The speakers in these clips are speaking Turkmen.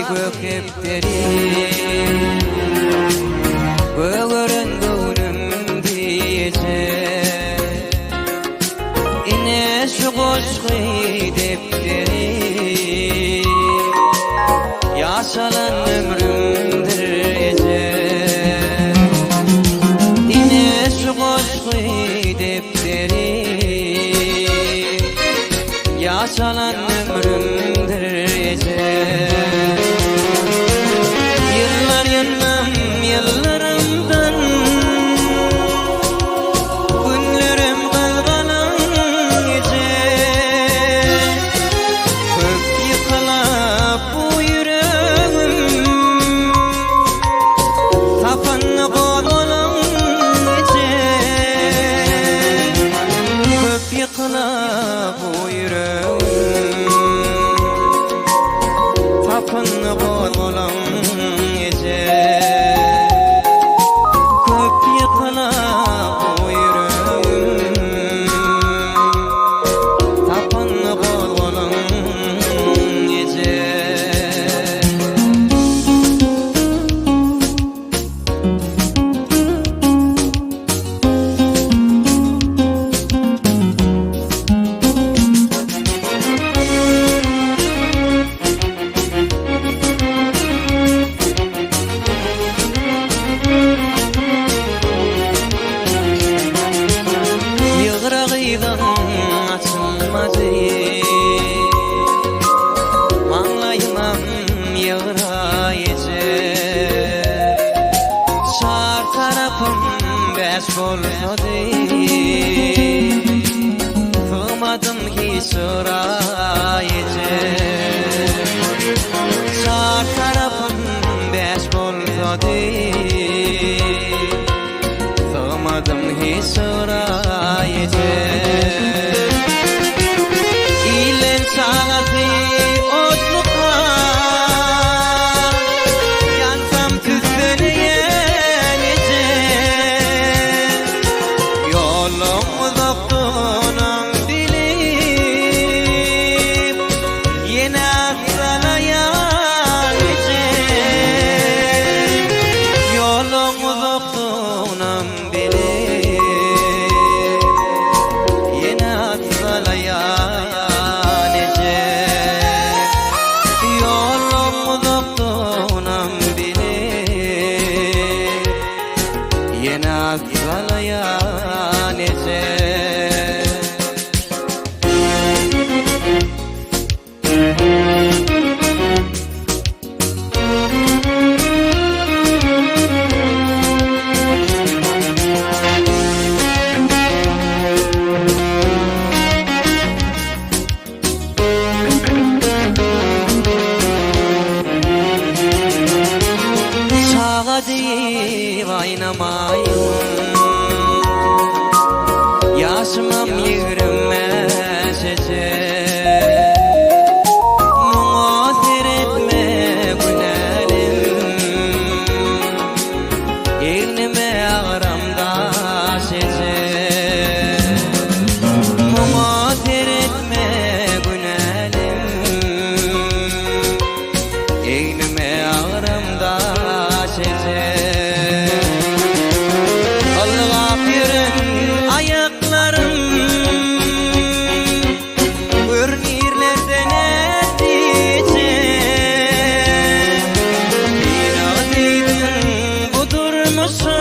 gök kepderi Gögeren göwnüm diýje Ine şu goşgy depderi Ýaşalan ömrümdir eje Ine şu goşgy depderi Ýaşalan ömrümdir eje Ýyllar ýyldam ýyllarymdan Günlerim gyzgalaň eje Köp ýykylap bu ýüregim Tapyndy gozgalaň eje Köp ýykylap bu ýüregim Tapyndy gozgalaň eje Köp ýykylap bu ýüregim Tapyndy gozgalaň eje. Ýygra gyzyň açylmajy Maňlaýymam ýygra eje Çar tarapym bäş bolsady Sygmadym hiç ýygra eje Çar tarapym bäş bolsady Sygmadym hiç ýygra eje Ilen çagasy otluka Ýansam tüsseleýän eje Ýoluň uzakdygynam bilip Ýene at salaýan eje Ýoluň uzakdygynam bilip Ýene at salaýan eje Ýoluň uzakdygynam bilip Ýene at salaýan eje. Çaga diýip aýnamaýyn Ýaşymam 25 eje Muňa seretme günälim Egnime agram daş eje Muňa seretme günälim Egnime agram daş eje Ylgap ýören aýaklarym Gör nirlerden ätdiçe Synag diýdiň bu durmuşa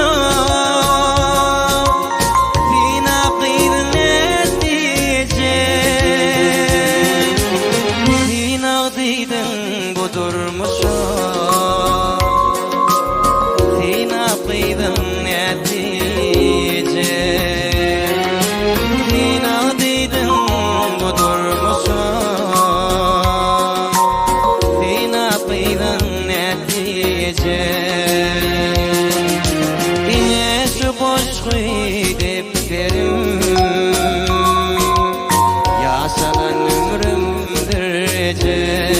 Synag gyzyň ätdiçe Synag diýdiň bu durmuşa Synap gyzyň nätije Synag diýdiň bu durmuşa Synap gyzyň nätije Ine şu goşgy depderim Ýaşalan ömrümdir eje.